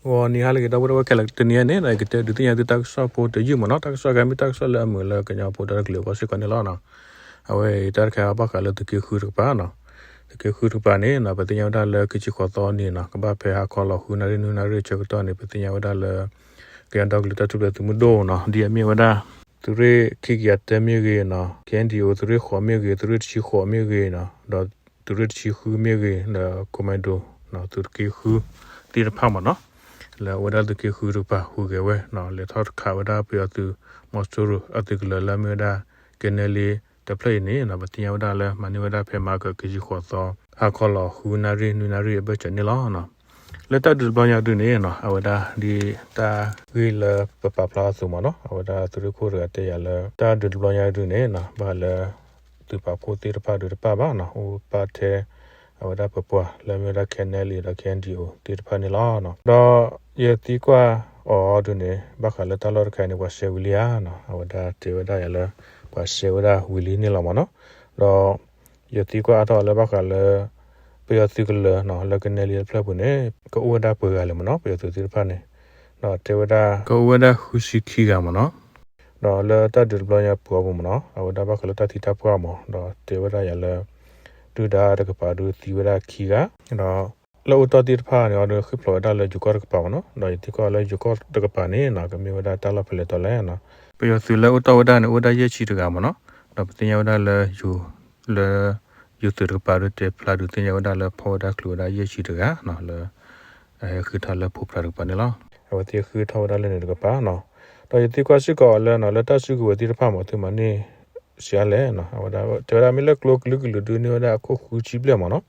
ဂီၤနံၤဟါလၢအဂ့ၤ ဒီပုၢ်ဝဲၢ်ခဲလၢာ်, တနံၤအံၤန့ၣ် ယကတဲဒုးသ့ၣ်ညါသုတၢ်ကစီၣ်ဖိတယုၢ်မ့ၢ်နီၤ, တၢ်ကစီၣ်အံၤမ့ၢ်တၢ်ကစီၣ်လၢအမုာ်လၢကညီဖိတၢ်ကလုာ်အဂီၢ်စ့ၢ်ကီးန့ၣ်လီၤ. အဝဲအံၤတၢ်တခါဘၣ်ဃးလၢသုးက့ဃုတကပၤနီၤ, သုးက့ဃုတကပၤန့ၣ်နီၤ ပသ့ၣ်ညါဝဲဒၣ်လၢခံဆံဃိးသီနံၤနီၤ ကဘၣ်ဖဲဟါခီလီၤဃုနၣ်ရံၣ်နွံနၣ်ရံၣ်အဆၢကတီၢ်န့ၣ် ပသ့ၣ်ညါဝဲဒၣ်လၢ ကညီဒီကလုာ်တၢ်ထူၣ်ဖျဲးသုးမုၢ်ဒိၣ်နီၤ ဒ်အမ့ၢ်ဝဲဒၣ် သုးရ့ၣ်ခံကယၤတၢမ့ၢ်ဂ့ၤနီၤ, ခဲအံၤဒံးအိၣ်သုးရ့ၣ်ဃိးမ့ၢ်ဂ့ၤ, သုးရ့ၣ်တဆံဃိးမ့ၢ်ဂ့ၤနီၤ, ဒီးသုးရ့ၣ်တဆံဃုမ့ၢ်ဂ့ၤ, ဒီး commando နီၤ သုးက့ဃုသ့ၣ်တဖၣ်မ့ၢ်နီၤ, လၢအဝဲဒၣ်သုးက့ဃုတကပၤဟူးဂဲၤဝဲနီၤ, လဲၤထီၣ်ခးဝဲဒၣ်ပယီၤသုးမီၤစိရိၤအသုးကလၢၤလၢအမ့ၢ်ဝဲဒၣ် KNLA တဖျၢၣ်အံၤန့ၣ်နီၤ ပသ့ၣ်ညါဝဲဒၣ်လၢမၤန့ၢ်ဝဲဒၣ်ဖဲမဟါကခံဆံဃိးသီ ဟါခီလီၤဃုနၣ်ရံၣ်နွံနၣ်ရံၣ်အဘၢၣ်စၢၤန့ၣ်လီၤ. လၢတၢ်ဒုးတဘျီညါဒုးန့ၣ်နီၤ အဝဲဒၣ်ဒ်တၢ်ဂ့ၢ်လၢပပာ်ဖျါအသိးမ့ၢ်နီၤ, အဝဲဒၣ်သုးရ့ၣ်ခိၣ်တဂၤတဲယၤလၢ တၢ်ဒုးတဘျီညါဒုးန့ၣ်နီၤ ဘၣ်ဃးလၢ သုးပာ်ဖှိၣ်သ့ၣ်တဖၣ်ဒုးတဖၣ်ဘၣ်နီၤ, အိၣ်ပာ်ထဲ အဝဲဒၣ်ပပှၤလၢအမ့ၢ်ဝဲဒၣ် KNLA ဒီး KNDO သ့ၣ်တဖၣ်န့ၣ်လီၤ. ဒီးယသံကွၢ်အီၤဒုးန့ၣ် ဘၣ်ဃးလၢတၢ်လီၢ်တခါအံၤန့ၣ် ပှၤစဲဝံၤလံဧါနီၤ, အဝဲဒၣ်တဲဝဲဒၣ်ယၤလၢ ပှၤစဲဝဲဒၣ်ဝံၤလံန့ၣ်လီၤမ့ၢ်နီၤ, ဒီး ယသံကွၢ်အါထီၣ်လၢဘၣ်ဃးလၢ ပယီၤသုးကလၢၤနီၤ လၢ KNLA တဖျၢၣ်ပူၤန့ၣ် ကအိၣ်ဝဲဒၣ်ပှဲၤဂၤလဲၣ်မ့ၢ်နီၤ, ပယီၤသုးသ့ၣ်တဖၣ်န့ၣ်, ဒီးတဲဝဲဒၣ် ကအိၣ်ဝဲဒၣ်ဃုဆံခံဂၤမ့ၢ်နီၤ, ဒီးလၢတၢ်ဒုးတဘျီညါပူၤအပူၤမ့ၢ်နီၤ အဝဲဒၣ်ဘၣ်ဃးလၢတၢ်သံတၢ်ပှၢ်မ့ၢ် ဒီးတဲဝဲဒၣ်ယၤလၢ ဒုၣ်ဒါတကပၤဒုးသံဝဲဒၣ်ခံဂၤ, ဒီး လၢအိၣ်တီၢ်သ့ၣ်တဖၣ်န့ၣ်အီၤဒုး ဃ့ၢ်ဖျိးဝဲဒၣ်လၢယိၤကီၢ်တကပၤမ့ၢ်နီၤ, ဒီးယသံကွၢ်လၢယိၤကီၢ်တကပၤန့ၣ်နီၤ ကမ့ၢ်ဝဲဒၣ်တၢ်လီၢ်ဖဲလဲၣ်တီလဲၣ်နီၤ, ပယီၤသုးလၢအိၣ်တီၢ်ဝဲဒၣ်န့ၣ် အိၣ်ဝဲဒၣ်ယဲၢ်ဆံတဂၤမ့ၢ်နီၤ, ဒီးပသ့ၣ်ညါဝဲဒၣ်လၢ လၢ ယိၤသုးတကပၤဒုးတဲဖျါဒုးသ့ၣ်ညါဝဲဒၣ်လၢဖီၣ်ဝဲဒၣ်ချုးဝဲဒၣ်ယဲၢ်ဆံတဂၤနီၤ လၢ အဟဲဃ့ၢ်ထီၣ်လၢဖိပြးတကပၤန့ၣ်လီၤ. အဝဲသ့ၣ်ဃ့ၢ်ထီၣ်ဝဲဒၣ်လၢန့ၣ်တကပၤနီၤ, ဒီးယသံကွၢ်စ့ၢ်ကီးအီၤလၢနီၤ လၢတၢ်စုကဝဲၤသ့ၣ်တဖၣ်မ့ၢ် သုမၤန့ၢ်စှၤလဲၣ်နီၤ, အဝဲဒၣ်တဲဝဲဒၣ်မ့ၢ်လၢကျိကလုာ်ကလုာ်ဒုးန့ၢ်ဝဲဒၣ်အခိၣ်ဃုဆံဘျဲၣ်မ့ၢ်နီၤ,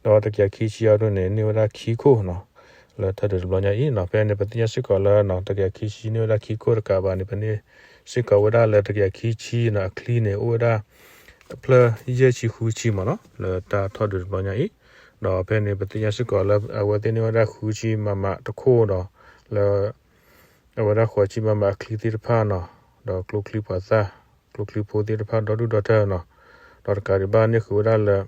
ဒီးတကယၤခံဆံအံၤဒုးန့ၣ် န့ၢ်ဝဲဒၣ်ခံခိၣ်နီၤ, လၢတၢ်ဒုးတဘျီညါအံၤနီၤ, ဖဲန့ၣ် ပသ့ၣ်ညါစ့ၢ်ကီးလၢနီၤ တကယၤခံဆံန့ၢ်ဝဲဒၣ်ခံခိၣ်တကးဘၣ်န့ၣ် ပန့ၢ်စ့ၢ်ကီးဝဲဒၣ်လၢတကယၤခံဆံနီၤ အချံန့ၣ် အိၣ်ဝဲဒၣ် ဖျၢၣ်ယဲၢ်ဆံဃုဆံမ့ၢ်နီၤ လၢတၢ်ထီၣ်ဒုးတဘျီညါအံၤ, ဒီးဖဲန့ၣ် ပသ့ၣ်ညါစ့ၢ်ကီးလၢအဝဲသ့ၣ်န့ၢ်ဝဲဒၣ်ဃုဆံမမတခိၣ်ဒီး လၢ အဝဲဒၣ်ဃိးဆံမမအချံသ့ၣ်တဖၣ်နီၤ, ဒီးကျိချံပှၤသၣ် ကျိချံဖိသ့ၣ်တဖၣ်ဒီဒူၣ်ဒီထၢနီၤ, ဒီးတကးဒံးဘၣ်န့ၢ်ဃုာ်ဝဲဒၣ်လၢ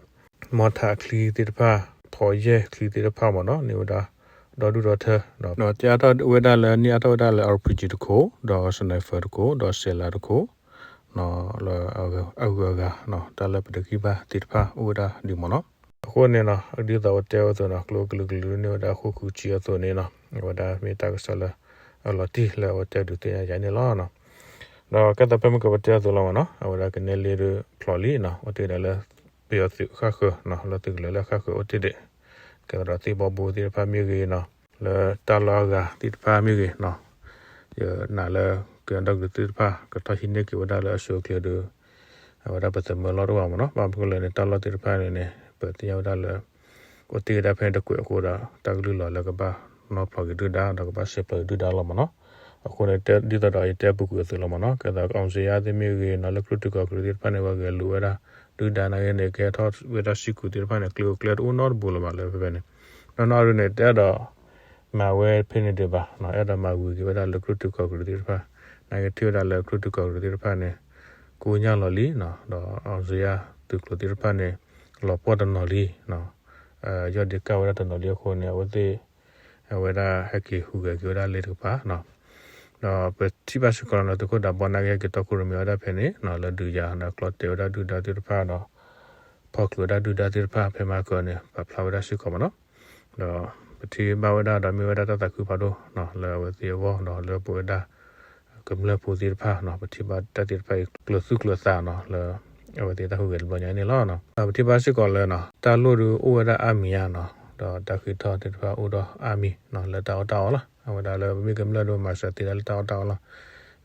မီထးအချံသ့ၣ်တဖၣ် ဖီယဲၢ်ချံသ့ၣ်တဖၣ်မ့ၢ်နီၤ န့ၢ်ဝဲဒၣ်ဒီဒူၣ်ဒီထၢ, ဒီးတဲအါထီၣ်ဝဲဒၣ်လၢ န့ၢ်အါထီၣ်ဝဲဒၣ်လၢ RPG တခိၣ် ဒီး sniper တခိၣ် ဒီးစဲးလၤတခိၣ် လၢအဂုၤအဂၤ တၢ်လၢပတဂံၢ်ဘါသ့ၣ်တဖၣ်အိၣ်ဝဲဒၣ်ဒ်မ့ၢ်နီၤ, အဃိန့ၣ်နီၤ ဒ်သိးအဝဲတဲအသိးနီၤ ကျိကလုာ်ကလုာ်န့ၢ်ဝဲဒၣ်အခိၣ်ဃုဆံအသိးန့ၣ်နီၤ အဝဲဒၣ်မ့ၢ်တၢ်ကစီၣ်လၢအလီၤတံၢ်လၢအဝဲတဲဒုးသ့ၣ်ညါယၤန့ၣ်လီၤ. ဒီးကဲသးဖဲမုၢ်ကပတဲအသိးလီၤမ့ၢ်နီၤ အဝဲဒၣ် KNLA ဒုးဖျိးလံနီၤ အိၣ်တ့ၢ်ဒၣ်လၢ ပယီၤသုးဃၣ်ဃၢၤနီၤ လၢသုးကလၢၤလၢဃၣ်ဃၢၤအိၣ်တ့ၢ်ဒံး ကဲသးဒီးသ့ၣ်ဘီဘိသ့ၣ်တဖၣ်မ့ၢ်ဂ့ၤနီၤ လၢတၢ်လီၢ်အဂၤသ့ၣ်တဖၣ်မ့ၢ်ဂ့ၤနီၤ ယနာ်လၢကညီဒီကလုာ်သ့ၣ်တဖၣ် ကထီၣ်ဟံးန့ၢ်က့ၤဝဲဒၣ်လၢအဆိအချ့ဒီး အဝဲဒၣ်ပသမၢလီၢ်တအိၣ်ဘၣ်မ့ၢ်နီၤ ဘၣ်မနုၤလဲၣ်န့ၣ် တၢ်လီၢ်သ့ၣ်တဖၣ်န့ၣ်န့ၣ် ပသ့ၣ်ညါဝဲဒၣ်လၢ အိၣ်တ့ၢ်ဝဲဒၣ်ဖဲန့ၣ်တကွဲးအဃိဒီး တၢ်ကလုၢ်လီၤလၢကဘၣ်နီၢ်ဖျိးက့ၤဒုၣ်ဒါ ဒီးကဘၣ်စဲးဖျိးက့ၤဒုၣ်ဒါလီၤမ့ၢ်နီၤ. အဃိန့ၣ် ဒ်သိးဒီးယတဲပူၤကွံာ်အသိးလီၤမ့ၢ်နီၤ ကဲသး အောင်ဇေယျ သ့ၣ်မ့ၢ်ဂ့ၤနီၤ လၢကြုၢ်တုၤကီၢ်ကရံၣ်သ့ၣ်တဖၣ်န့ၣ် ပှၤဂဲၤလိာ်ဝဲဒၣ် ဒုၣ်ဒါနာ်က့န့ၣ် ကဟဲထီၣ်ဝဲဒၣ်စံၣ်ကူၤသ့ၣ်တဖၣ်န့ၣ် ကျိၤကျဲတအိၣ်နီတဘိလၢၤဘၣ်လၢဖဲဖဲန့ၣ် နီၢ်နီၢ်ဒုန့ၣ် တအဲၣ်ဒိး မၤဝဲဖဲန့ၣ်ဒံးဘၣ်နီၤ အဲၣ်ဒိးမၤဝံၤက့ၤဝဲဒၣ်လၢကြုၢ်တုၤကီၢ်ကရံၣ်သ့ၣ်တဖၣ် နာ်က့ထံၣ်ဝဲဒၣ်လၢကြုၢ်တုၤကီၢ်ကရံၣ်သ့ၣ်တဖၣ်န့ၣ် ကိညၢ်လီၤလံနီၤ ဒီး အောင်ဇေယျ သုးကျိၤသ့ၣ်တဖၣ်န့ၣ် လီၤပှီၢ်တနီၤလံနီၤ ယီၢ်ဒ့ကၢ်ဝဲဒၣ်တနီၤလံအဃိန့ၣ် အဝဲသ့ၣ် အဝဲဒၣ်ဟဲက့ၤဟူးဂဲၤက့ၤဝဲဒၣ်လၢတကပၤနီၤ ဒီးပထံၣ်ဘၣ်စ့ၢ်ကီးလီၤနီၤ သုးခိၣ်ဒးဘီနာ်က့က့ၤတီခိၣ်ရိၣ်မဲဝဲဒၣ်ဖဲန့ၣ်နီၤ လၢဒုးယၤဒီးကျီတဲာ်ဝဲဒၣ်ဒုၣ်ဒါသ့ၣ်တဖၣ်ဒီး ဖီၣ်ချုးဝဲဒၣ်ဒုၣ်ဒါသ့ၣ်တဖၣ်ဖဲမဟါကၢန့ၣ် ပာ်ဖျါဝဲဒၣ်စ့ၢ်ကီးမ့ၢ်နီၤ ဒီးပထံၣ်ဘၣ်ဝဲဒၣ်ဒီးမ့ၢ်ဝဲဒၣ်တၢ်သးခုဖးဒိၣ်နီၤ လၢအဝဲသ့ၣ်အဂီၢ်ဒီးလၢပဝဲဒၣ် ကမျၢၢ်ဖိသ့ၣ်တဖၣ်နီၤ ပထံၣ်ဘၣ်တၢ်သ့ၣ်တဖၣ်အံၤကျၢၤသူၣ်ကျၢၤသးနီၤ လၢအဝဲသ့ၣ်တၢ်ဟူးဂဲၤတဘျီညါန့ၣ်လီၤ. ဒီးပထံၣ်ဘၣ်စ့ၢ်ကီးလၢနီၤ တၢ်လိၣ်ဒုးအိၣ်ဝဲဒၣ်အါမံၤညါနီၤ ဒီးတၢ်ဃ့ထီၣ်သ့ၣ်တဖၣ်အိၣ်ဒီးအါမံၤနီၤ လၢတၢ်အီၣ်တၢ်အီလီၤ. အဝဲဒၣ်လၢပမ့ၢ်ကမျၢၢ်ဒုးမၤစၢၤသ့ဒၣ်လၢတၢ်အီၣ်တၢ်အီလီၤ.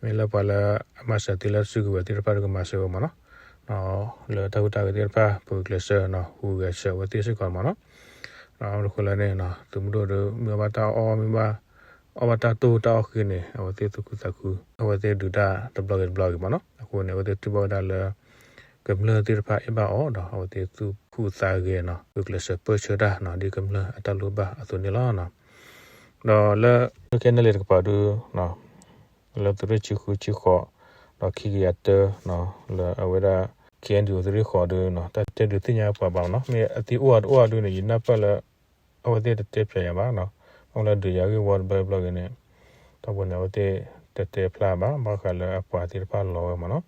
မ့ၢ်လၢပှၤလၢအမၤစၢၤသ့လၢစုကဝဲၤသ့ၣ်တဖၣ်ဒုးကမၤစၢၤဝဲမ့ၢ်နီၤ လၢတၢ်ဟူးတၢ်ဂဲၤသ့ၣ်တဖၣ် ပကျဲးစၢးနီၤ ဟူးဂဲၤစၢၤအဝဲသ့ၣ်စ့ၢ်ကီးမ့ၢ်နီၤ. အဃိလၢန့ၣ်နီၤ သုးမုၢ်ဒိၣ်ဒီး မ့ၢ်အီၣ်ဘၣ်တၢ်အီၣ် မ့ၢ်ဘၣ် အီၣ်ဘၣ်တၢ်တိၢ်တၢ်အီၣ်ဃ့န့ၣ် အဝဲသ့ၣ်သူၣ်ခုသးခု အဝဲသ့ၣ်ဒုးတၢ်တဘျီဂ့ၤတဘျီဂ့ၤမ့ၢ်နီၤ. အဃိန့ၣ် အဝဲသ့ၣ်ထံၣ်ဘၣ်ဝဲဒၣ်လၢ ကမျၢၢ်သ့ၣ်တဖၣ်အဲၣ်ဘၣ်အီၤဒီး အဝဲသ့ၣ်သူၣ်ဖှံသးဂဲၤနီၤ ပကျဲးစၢးပၢၢ်ဆၢတၢ်နီၤ ဒ်ကမျၢၢ်အတၢ်လိၣ်ဘၣ်အသိးန့ၣ်လီၤ. ဒီးလၢ ခဲနလ့ၣ်တကပၤဒု လၢသုးရ့ၣ်ဆံဃုဆံဃိး ဒီးခံကယၤတၢ လၢအဝဲဒၣ် KNDO သုးရ့ၣ်ဃိးဒု တၢ်တဲဒုးသ့ၣ်ညါပှၤဘၣ်နီၤ မ့ၢ်အသံအိၣ်အတအိၣ်အဒုန့ၣ် ယနၢ်ပၢၢ်လၢ အဝဲသ့ၣ်တတဲဖျါယၤဘၣ်နီၤ အိၣ်လၢဒုးယၤဂ့ၢ်ဝီတဘျီတဘျီဂ့ၤန့ၣ် ထီဘိန့ၣ် အဝဲသ့ၣ်တတဲဖျါဘၣ် ဘၣ်ဃးလၢအပှၤသ့ၣ်တဖၣ်လီၤဝဲမ့ၢ်နီၤ.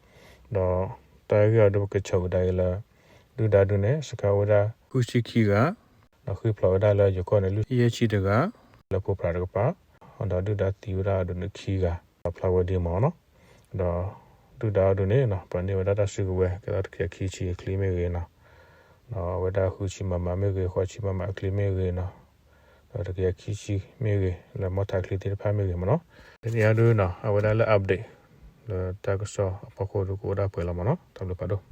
ဒီးတၢ်ဂ့ၢ်အံၤဒုးပကဆိးကဒါက့ၤလၢ ဒုၣ်ဒါဒုန့ၣ် စခါဝဲဒၣ် ဃုဆံခံဂၤ ဒီးဃ့ၢ်ဖျိးဝဲဒၣ်လၢယိၤကီၢ်န့ၣ် လွံၢ်ဆံယဲၢ်ဆံတဂၤ လၢဖိပြးတကပၤ ဒီးဒုၣ်ဒါသံဝဲဒၣ်အဒုန့ၣ်ခံဂၤ ပာ်ဖျါဝဲဒ်မ့ၢ်နီၤ. ဒီးဒုၣ်ဒါအဒုန့ၣ် ပာ်န့ၢ်ဝဲဒၣ်တၢ်စုကဝဲၤ ကဲသိးတကယၤခံဆံအချံမ့ၢ်ဂ့ၤနီၤ, ဒီးအဝဲဒၣ်ဃုဆံမမမ့ၢ်ဂ့ၤ ဃိးဆံမမအချံမ့ၢ်ဂ့ၤနီၤ, ဒီးတကယၤခံဆံမ့ၢ်ဂ့ၤ လၢမီၢ်ထးချံသ့ၣ်တဖၣ်မ့ၢ်ဂ့ၤမ့ၢ်နီၤ. တနံၤအံၤဒုနီၤ အဝဲဒၣ်လၢ update လၢတၢ်ကစီၣ်အဖီခိၣ်ဒုကအိၣ်ဒၣ်ပှဲၤလီၤမ့ၢ်နီၤ. တၢ်ဘျုးဖးဒိၣ်.